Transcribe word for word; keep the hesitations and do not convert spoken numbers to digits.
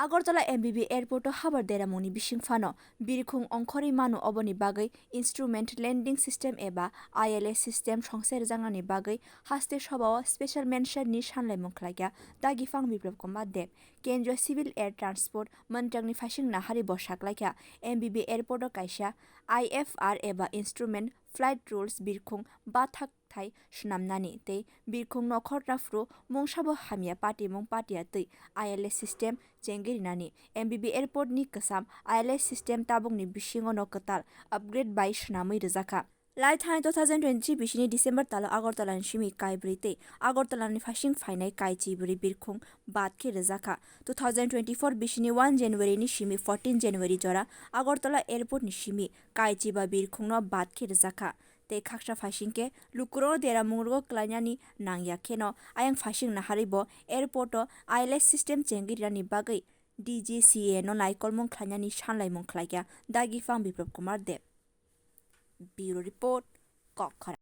Agartala M B B airport o habar deramungni bising phano birkhung ongkhorwi mano, oboni bagwi instrument landing system eba I L S system songsa rwjaknani bagwi haste sobao special mention ni sanlaimung khlaikha Dagi Phang Biplab Kumar Deb. Kendriya Civil Air Transport Montrak ni phaising nahari bo saklaikha M B B airport o kaisa I F R eba instrument flight rules birkhung bathak thai swnamnani tei birkhung nokhorna phuru mungsabo hamya patimung patiya twi I L S system chengwi rinani. M B B airport ni kwcham I L S system tabukni bisingo no kwtal upgrade bai swnamwi rwjakha. Lai thani two thousand twenty-three bisini December talo Agartala ni simi kaibrwi tei Agartala ni phaising phainai kaichibrwi birkhung bad khe rwjakha. Two thousand twenty-four bisini one January ni simi fourteen January jora Agartala airport ni simi kaichiba birkhungno bad khe rwjakha. Tei khaksa phaising khe lukurok deramung rogo klainani nangya kheno ayang phaising naharwi bo airport o I L S system chengwi rinani bagwi D G C A no naikolmung khlainani sanlaimung khlaikha Dagi Phang Biplab Kumar Deb. Bureau Report, Kokkhorang.